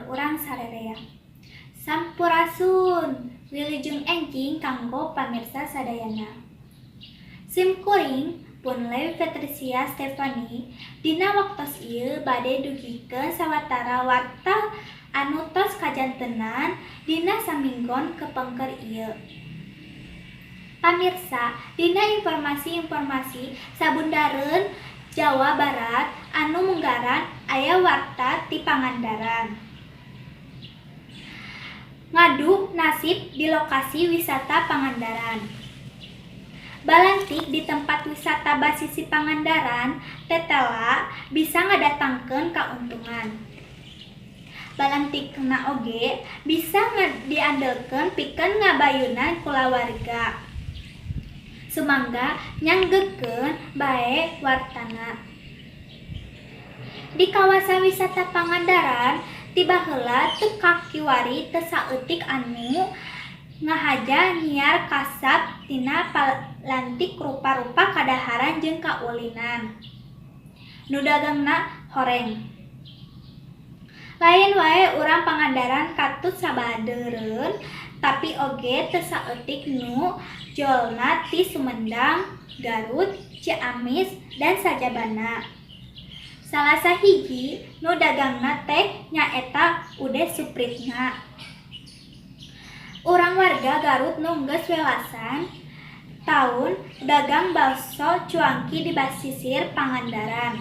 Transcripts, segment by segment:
urang sarerea. Sampurasun, wilujeng enjing kanggo pamirsa sadayana. Sim kuring pun Lewi Patricia Stefani dina waktos ieu bade dugikeun sawatara warta anu tos kajantenan dina saminggon kepengker ieu. Pamirsa, dina informasi-informasi sabundareun Jawa Barat anu munggaran aya warta ti Pangandaran. Ngadu nasib di lokasi wisata Pangandaran. Balantik di tempat wisata basisi Pangandaran tetela bisa ngadatangkeun kauntungan. Balantikna oge bisa diandelkeun pikeun ngabayunan kulawarga. Sumangga nyanggekeun bae wartana. Di kawasan wisata Pangandaran ti baheula teu kakiwari teu saeutik anu ngahaja nyiar kasab tina palantik rupa-rupa kadaharan jeung kaulinan. Nu dagangna horeng. Lain wae urang Pangandaran katut sabadeureun, tapi oge teu saeutik nu jolna ti Sumedang, Garut, Ciamis, dan sajabana. Salah sahiji nu dagangna teh nyaeta Ude Supritna. Urang warga Garut nu geus welasan taun dagang bakso cuangki di basisir Pangandaran.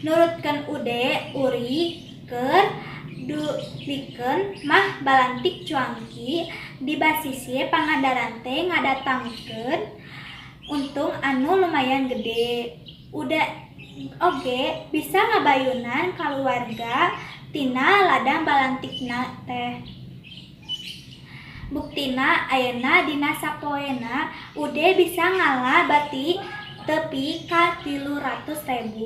Nurutkeun Ude Uri keur dulikeun mah balantik cuangki di basisir Pangandaran teh ngadatangkeun untung anu lumayan gede. Ude oge bisa ngabayunan kaluarga tina ladang balantikna teh. Buktina ayeuna dina sapoena Ude bisa ngala bati tepi ka 300.000.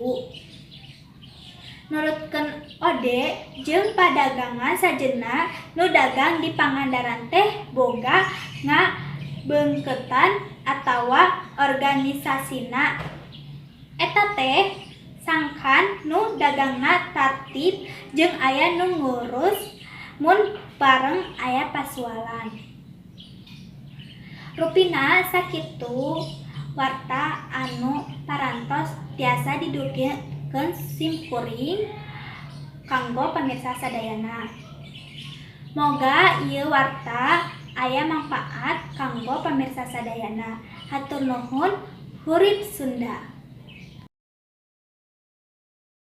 Nurutkeun Ode jeung padagangan sejenna nu dagang di Pangandaran teh boga ngabeungkeutan atawa organisasina. Eta teh sangkan nu dagangna tartib jeung aya nu ngurus mun bareng aya pasualan. Rupina sakitu warta anu parantos tiasa didugikeun simkuring kanggo pamirsa sadayana. Moga ieu warta aya mangpaat kanggo pamirsa sadayana. Hatur nuhun, hurip Sunda.